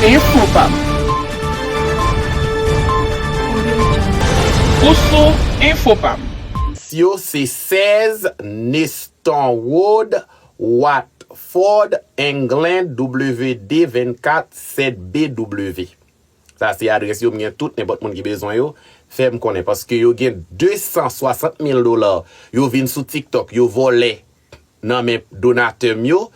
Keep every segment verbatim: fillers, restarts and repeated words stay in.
Enfopam. Ou sou Enfopam. Yo se sèz Neston Road, Watford, England, W D vennkat sèt B W. Sa se adrès yo, m gen tout, nenpòt moun ki bezwen yo, fè m konnen, paske yo gen de san swasant mil dola, yo vin sou TikTok, yo vòlè nan men donatè m yo,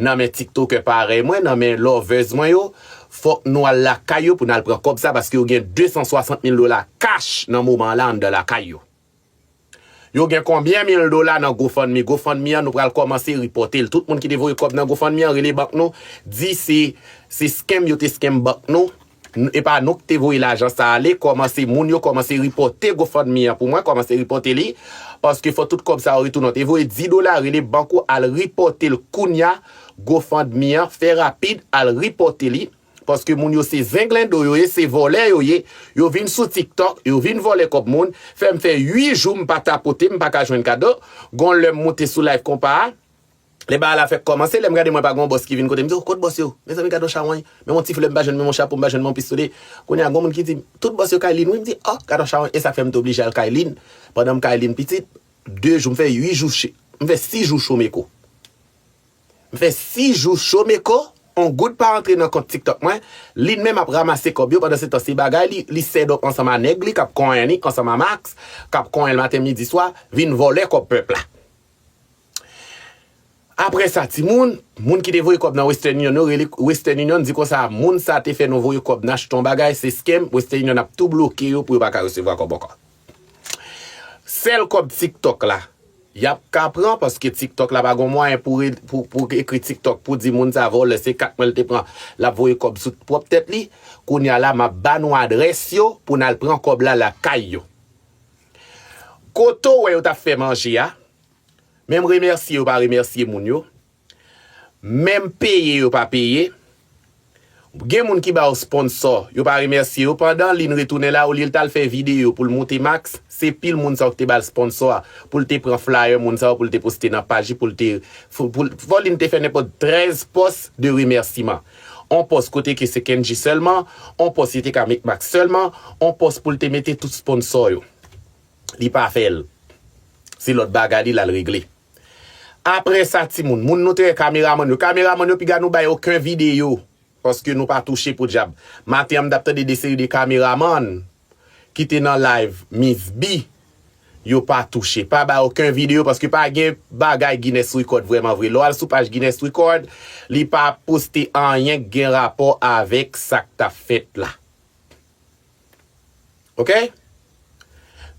nan men TikTokè parèy mwen, nan men lovers mwen yo, fòk nou al lakay yo pou n al pran kòb sa, paske yo gen de san swasant mil dola cash nan moman an la anndan lakay yo. Yo gen konbyen mil dola nan GoFundMe? GoFundMe an, nou pral kòmanse ripòte l. Tout moun ki te voye kòb nan GoFundMe an, rele bank nou, di se, se scam yo te scam bank nou. N- E pa nou ki te voye lajan sa ale, kòmanse moun yo kòmanse ripòte GoFundMe an pou mwen, kòmanse ripòte li, paske fò tout kòb sa yo retounen. Ou te voye dis dola, rele bank ou, al ripòte l kounya, GoFundMe an, fè rapid, al ripòte li. Paske moun yo se zenglendo yo ye, se vòlè yo ye. Yo vin sou TikTok, yo vin vòlè kòb moun. Fè m fè uit jou m pa tapote, m pa ka jwenn kado. Gon lè m moute sou live konpa a. Lè bagay la fèk kòmanse, lè m gade mwen pa gon bòs ki vin kote m, di, "Oh, kot bòs yo? Mezanmi, gade yon chawony. Men yon ti flè m pa jwenn, men yon chapo m pa jwenn, men yon pistole." Kounye a, gon moun ki di, "Tout bòs yo kay Lin wi." M di, "Oh, gade yon chawony." E sa k fè m te oblije al kay Lin. Pandan m kay Lin pitit, de jou, m fè uit jou, che- m fè sis jou chomeko. M fè sis jou chomeko, on goud pa antre nan kont TikTok mwen. Lin menm ap ranmase kòb yo, pandan se tan se bagay li, li sèdòp ansanm a nèg li, k ap konyen li, ansanm a Max, k ap konyen l maten, midi, swa, vin vòlè kòb pèp la. Apre sa, timoun, moun ki te voye kòb nan Western Union, yo rele Western Union, di konsa, moun sa te fè nou voye kòb nan achte yon bagay, se scam, Western Union ap tou bloke yo pou yo pa ka resevwa kòb ankò. Sèl kòb TikTok la, y ap ka pran, paske TikTok la pa gon mwayen pou, re- pou, pou ekri TikTok pou di moun sa vòlè, se kat mwa l te pran, l ap voye kòb sou pwòp tèt li. Kounye a la, m ap ba nou adrès yo pou n al pran kòb la lakay yo. Kote w wè yo t ap fè manje a, menm remèsye yo pa remèsye moun yo, menm peye yo pa peye. Gen moun ki ba yo sponsò, yo pa remèsye yo. Pandan Lin retounen la, olye l t al fè videyo pou l monte Max, se pil moun sa yo ki te ba l sponsò a, pou l te pran flyer moun sa yo, pou l te poste nan paj li, pou l te, pou l, fò Lin te fè nenpòt trèz pòs de remèsiman. On pòs kote ke se Kendji sèlman, on pòs li te ka met Max sèlman, on pòs pou l te mete tout sponsò yo. Li pa fè l. Se lòt bagay li l al regle. Apre sa, timoun, moun nou te wè kameramann yo. Kameramann yo, piga nou bay okenn videyo. Paske nou pa touche pou dyab. Maten an, m t ap tande de seri de kameramann ki te nan live Miss B. Yo pa touche. Pa bay okenn videyo paske pa gen bagay Guinness Record vrèman vre. Lè w al sou paj Guinness Record, li pa poste anyen k gen rapò avèk sa k t ap fèt la. Oke?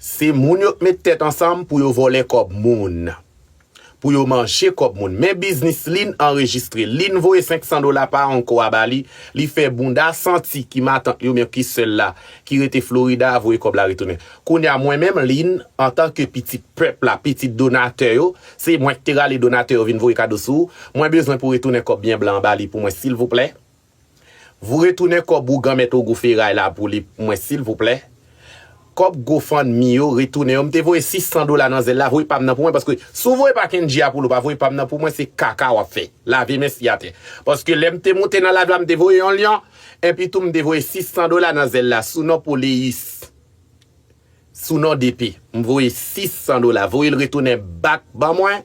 Se moun yo k met tèt ansanm pou yo vòlè kòb moun. Pou yo manje kòb moun. Men biznis Lin anrejistre. Lin voye senk san dola pa Anko a ba li. Li fè bounda santi ki matant li oubyen ki sè l la ki rete Florida a voye kòb la retounen. Kounye a mwen menm, Lin, antanke pitit pèp la, pitit donatè yo, se mwen ki te rale donatè yo vin voye kado sou ou. Mwen bezwen pou retounen kòb byen blan an ba li pou mwen, silvouplè. Vou retounen kòb ougan mèt Ogou Feray la pou li, mwen, silvouplè. Kòb GoFundMe yo, retounen yo. M te voye sis san dola nan zèl la, voye pa m nan pou mwen, paske si w voye pa Kendji a pou li, w pa voye pa m nan pou mwen, se kaka w ap fè. Lave men si atè. Paske lè m te moute nan live la, m te voye yon lyon, epi tou m te voye sis san dola nan zèl la, sou non Poleis. Sou non D P, m voye sis san dola. Voye l retounen back ban mwen.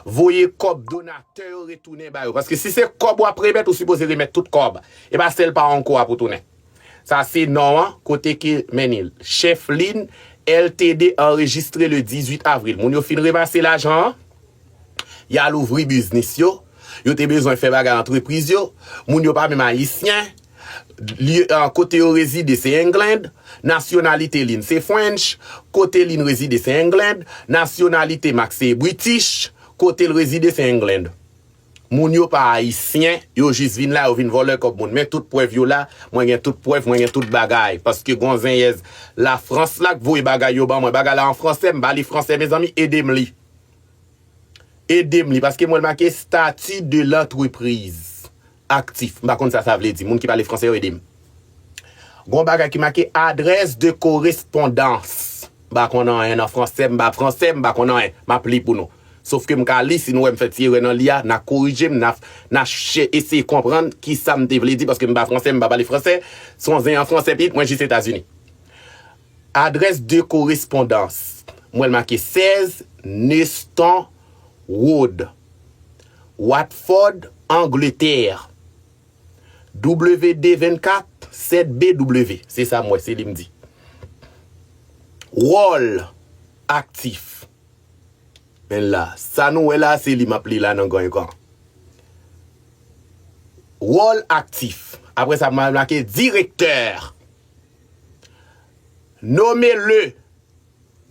Voye kòb donatè yo retounen ba yo. Paske si se kòb w ap remèt, ou sipoze remèt tout kòb. E pa sèl pa Anko a pou tounen. Sa se non an, kote ke, men ni, Chef Lin L T D anrejistre le dizuit avril. Moun yo fin remase lajan an. Y a louvri biznis yo. Yo te bezwen fè bagay antrepriz yo. Moun yo pa menm ayisyen. Lye, ah, kote yo rezide, se England. Nasyonalite Lin, se French. Kote Lin rezide, se England. Nasyonalite Max, se British. Kote l rezide, se England. Moun yo pa ayisyen, yo jis vin la, yo vin vòlè kòb moun. Men tout prèv yo la, mwen gen tout prèv, mwen gen tout bagay. Paske gon zenyèz Lafrans la k voye bagay yo ban mwen. Bagay la an fransè, m pa li fransè, mezanmi, ede m li. Ede m li, paske m wè l make statut de l'entreprise actif. M pa konn sa sa vle di. Moun ki pale fransè yo ede m. Gon bagay ki make adresse de correspondance. M pa konn anyen nan fransè, m pa fransè, m pa konn anyen. M ap li pou nou. Sof ke m ka li, si nou wè m fè ti erè nan li a, n a korije m, n a, n a chè-, eseye konprann kisa m te vle di, paske m pa fransè, m pa pale fransè. Se yon zen an fransè, pitit, mwen jis Etazini. Adrès de korespondans. M wè l make sèz Neston Road, Watford, Angleterre. W D vennkat, sèt B W. Se sa m wè, se li m di. Wòl aktif. Men la, sa nou wè la, se li m ap li la nan gran ekran. Wòl aktif. Apre sa, m al make direktè. Nommé le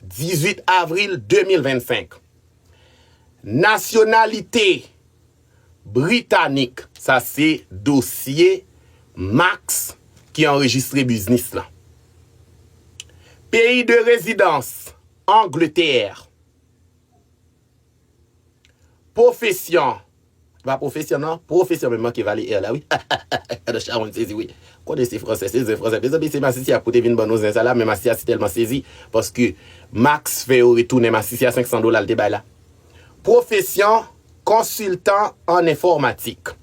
dix-huit avril deux mille vingt-cinq. Nationalité britannique. Sa se dosye Max ki anrejistre biznis la. Pays de résidence, Angleterre. Pwofesyon. Pa pwofesyon, non. Pwofesyon, men manke vale R la, wi. Gade chan, mwen sezi, wi. Konnen se fransè, se zen fransè. Mezanmi, se masisi a pou te vin ban nou zen sa la, men masisi a si tèlman sezi, paske Max fè yo retounen masisi a senk san dola l te bay la. Pwofesyon, konsiltan an enfòmatik.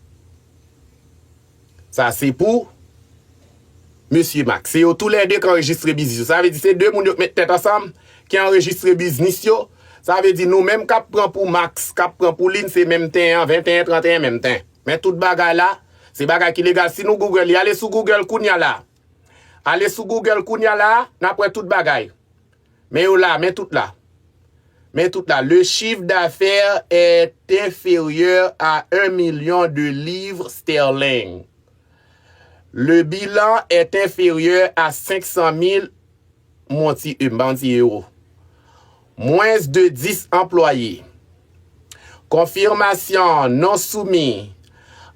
Sa se pou Mesye Max. Se yo toulède k anrejistre biznis yo. Sa vle di se de moun yo k met tèt ansanm, ki anrejistre biznis yo. Sa vle di nou menm k ap pran pou Max, k ap pran pou Lin, se menm ten an, venteyen, tranteyen, menm ten. Men tout bagay la, se bagay ki legal. Si nou Google li, ale sou Google kounya la. Ale sou Google kounya la, n ap wè tout bagay. Men yo la, men tout la. Men tout la. Le chiffre d'affaires est inférieur à un million de livres sterling. Le bilan est inférieur à cinq cent mille, mon ti, euh, mon ti euro. Moins de dix employés. Confirmation non soumise.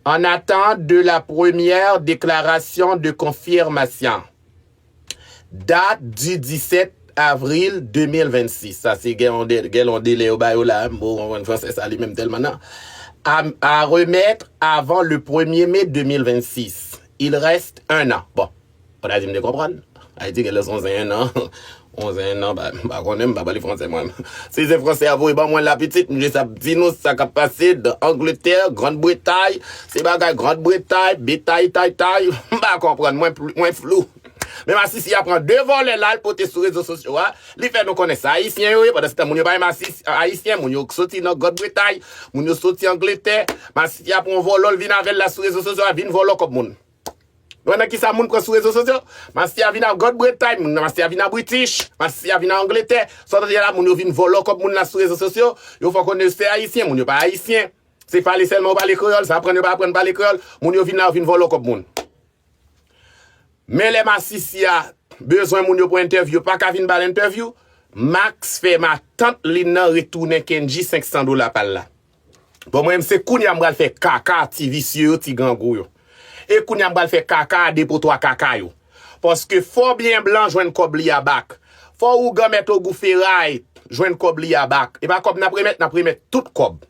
En attente de la première déclaration de confirmation. Date du dix-sept avril deux mille vingt-six. Sa se gen yon de-, gen yon delè yo ba yo la. M poko konprann fransè sa li menm tèlman non. À, à remettre avant le premier mai deux mille vingt-six. Il reste un an. Bon, ou ta di m te konprann. Ayiti gen lè se yon zen en an. Yon zen en an, ba, m pa konnen, m pa pale fransè mwen. Se zen fransè a voye ban mwen la pitit, m jis ap di nou sa k ap pase nan Angletè, Grann Bretay, se bagay Grann Bretay, betay, tay, tay, m pa konprann, mwen pl-, mwen flou. Men masisi a pran de vòlè la, l pote sou rezo sosyo a. Li fè nou konnen se Ayisyen yo ye, pandan se tan moun yo pa menm Ayisyen, moun yo soti nan Grann Bretay, moun yo soti Angletè. Masisi a pran yon vòlò, l vin avè l la sou rezo sosyo a, vin vòlò kòb moun. Nou wè nan kisa moun pran sou rezo sosyo? Masisi a vin a Grann Bretay, moun nan masisi a vin a British, masisi a vin a Angletè. Sa w tande la, moun yo vin vòlò kòb moun la sou rezo sosyo. Yo fè w konnen se Ayisyen, moun yo pa Ayisyen. Se pale sèlman yo pale kreyòl, sa aprann yo pa aprann pale kreyòl. Moun yo vin la, yo vin vòlò kòb moun. Men lè masisi a bezwen moun yo pou entèvyou, yo pa ka vin ba l entèvyou, Max fè matant Lin nan retounen Kendji senk san dola pa l la. Bon, mwen menm se kounye a m pral fè kaka ti visye yo, ti grangou yo. E kounye a m pral fè kaka a depotwa kaka yo. Paske fò byen blan jwenn kòb li a bak. Fò ougan mèt ogou feray jwenn kòb li a bak. E pa kòb n ap remèt, n ap remèt tout kòb.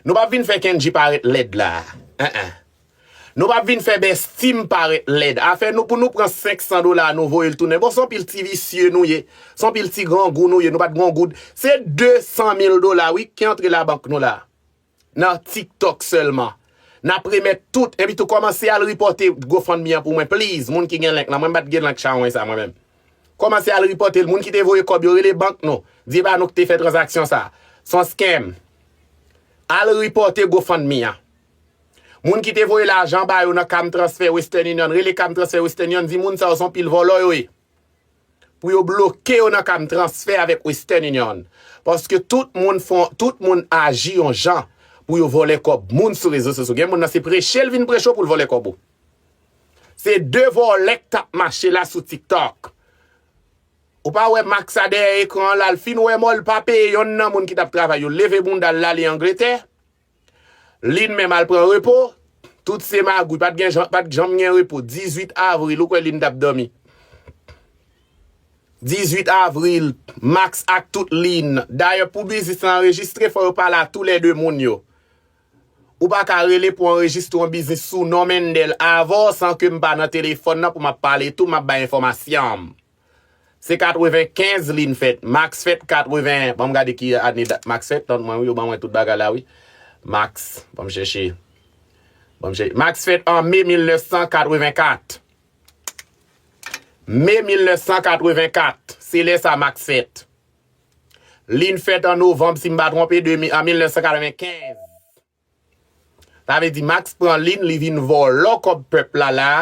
Nou p ap vin fè Kendji parèt lèd la. En, en. Nou p ap vin fè Bèstim parèt lèd. Afè nou pou nou pran senk san dola nou voye l tounen. Bon, se yon pil ti visye nou ye. Se yon pil ti grangou nou ye. Nou pa t gen yon goud. Se de san mil dola, wi, ki antre labank nou la. Nan TikTok sèlman. N ap remèt tout. Epi tou kòmanse al ripòte GoFundMe an pou mwen, please. Moun ki gen link lan. Mwen m pa t gen link chawony sa mwen menm. Kòmanse al ripòte l. Moun ki te voye kòb yo, rele bank nou. Di e pa nou ki te fè tranzaksyon sa. Se yon scam. Al ripòte GoFundMe an. Moun ki te voye lajan ba yo nan Cam Transfer Western Union, rele Cam Transfer Western Union, di moun sa yo se yon pil vòlò yo ye. Pou yo bloke yo nan Cam Transfer avèk Western Union. Paske tout moun fon, tout moun aji yon jan pou yo vòlè kòb moun sou rezo sosyo. Gen moun nan se preche l vin preche w pou l vòlè kòb ou. Se de vòlè k t ap mache la sou TikTok. Ou pa wè Max a dèyè ekran an la, l fin wè mò, l pa peye yonn nan moun ki t ap travay yo. Leve bounda l, l ale Angletè. Lin menm al pran repo. Tout se magouy, pa t gen jan, pa t janm gen repo. Dizuit avril, ou kwè Lin t ap dòmi? Dizuit avril, Max ak tout Lin. Dayè, pou biznis lan anrejistre, fò yo pale a toulède moun yo. Ou pa ka rele pou anrejistre yon biznis sou non Mendel avè w san ke m pa nan telefòn nan pou m ap pale tou, m ap bay enfòmasyon. Se katrevenkenz Lin fèt. Max fèt katreven, ban m gade ki ane dat Max fèt. Tann mwen, wi, yo ban mwen tout bagay la, wi. Max, ban m chèche. Ban m chèche. Max fèt an me mil nèf san katrevenkat. Me mil nèf san katrevenkat. Se lè sa Max fèt. Lin fèt an novanm, si m pa twonpe, de mil, an mil nèf san katrevenkenz. Sa vle di Max pran Lin, li vin vòlò kòb pèp la la.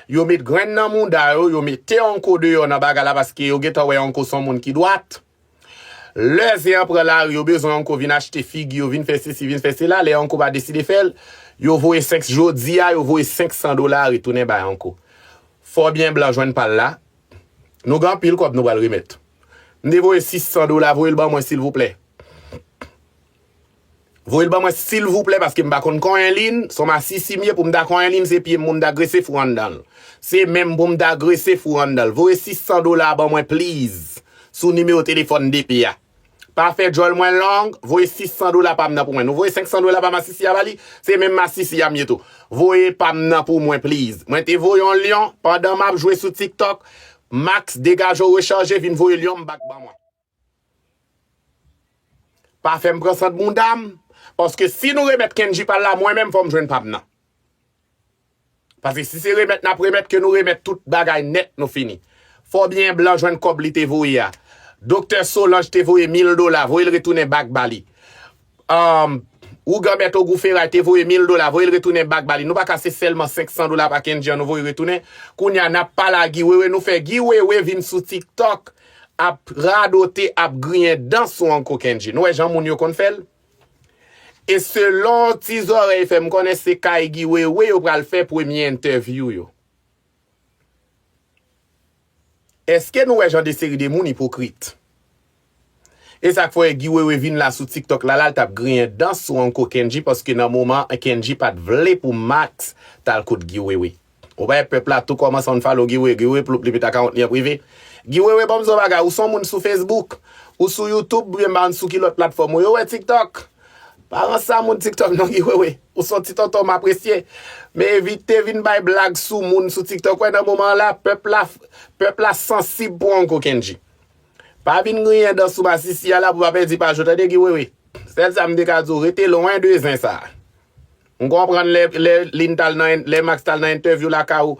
Yo met grenn nan mouda yo, yo mete Onko deyò nan bagay la paske yo gentan wè Onko se yon moun ki dwat. Lè zen an pran lari, yo bezwen Onko vin achte figi yo, vin fè sesi, vin fè sela. Lè Onko pa deside fè l, yo voye senk, jodi a, yo voye senk san dola retounen bay Onko. Fò byen blan jwenn pa l la. Nou gen anpil kòb nou pral remèt. M te voye sis san dola, voye l ban mwen silvouplè. Voye l ban mwen silvouplè paske m pa konn konyen Lin, se yon masisi m ye, pou m ta konyen Lin, se pye m pou m ta grese fou anndan l. Se men m pou m ta grese fou anndan l. Voye sis san dola ban mwen please, sou nimewo telefòn depi a. Pa fè djòl mwen long, voye sis san dola pa m nan pou mwen. Nou voye senk san dola pa masisi a ba li, se menm masisi a m ye tou. Voye pa m nan pou mwen please. Mwen te voye yon lyon pandan m ap jwe sou TikTok. Max, degaje w, rechaje, vin voye lyon m bak ban mwen. Pa fè m pran sant bounda m, paske si nou remèt Kendji pa l la, mwen menm fò m jwenn pa m nan. Paske si se remèt n ap remèt, ke nou remèt tout bagay nèt, nou fini. Fò byen blan jwenn kòb li te voye a. Doktè Solange te voye mil dola, voye l retounen bak ba li. Um, Ougan Bèt Ogou Feray te voye mil dola, voye l retounen bak ba li. Nou pa ka se sèlman senk san dola pa Kendji an nou voye retounen. Kounye a n ap pale a Guy Wewe, nou fè Guy Wewe vin sou TikTok ap radote, ap griyen dan sou Onko Kendji. Nou wè jan moun yo konn fè l? E selon ti zòrèy fè m konnen se kay Guy Wewe yo pral fè premye entèvyou yo. Èske nou wè jan de seri de moun ipokrit? E sa k fè Guy Wewe vin la sou TikTok la, la l t ap griyen dan sou Onko Kendji, paske nan moman an Kendji pa t vle pou Max t al kot Guy Wewe. Ou pa wè pèp la tou kòmanse unfollow Guy Wewe, Guy Wewe ploup li pete akawont li an prive. Guy Wewe, ban m di w yon bagay, ou se yon moun sou Facebook, ou sou YouTube, oubyen m pa konn sou ki lòt platfòm ou ye, ou wè TikTok. Pa ranse a moun TikTok non Guy Wewe. Ou se yon ti tonton m apresye. Men evite vin bay blag sou moun sou TikTok. Wè nan moman an la, pèp la, pèp la sansib pou Onko Kendji. Pa vin griyen dan sou masisi a la pou pa pèdi paj ou tande Guy Wewe. Sèl sa m te ka di w, rete lwen de zen sa. M konprann lè, lè Lin t al nan, lè Max t al nan entèvyou lakay ou,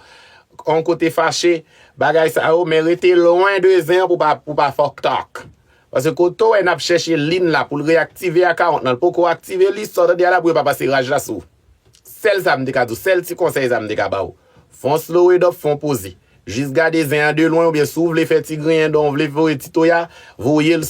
Onko te fache, bagay sa yo, men rete lwen de zen an pou pa, pou pa fuck talk. Paske kote w wè n ap chèche Lin la pou l reyaktive akawont lan, l poko aktive li, sa w tande a la pou yo pa pase raj la sou ou. Sèl sa m te ka di w, sèl ti konsèy sa m te ka ba w. Fè yon slow it up, fè yon poze. Jis gade zen an de lwen oubyen si w vle fè ti griyen dan, w vle voye ti toya, voye l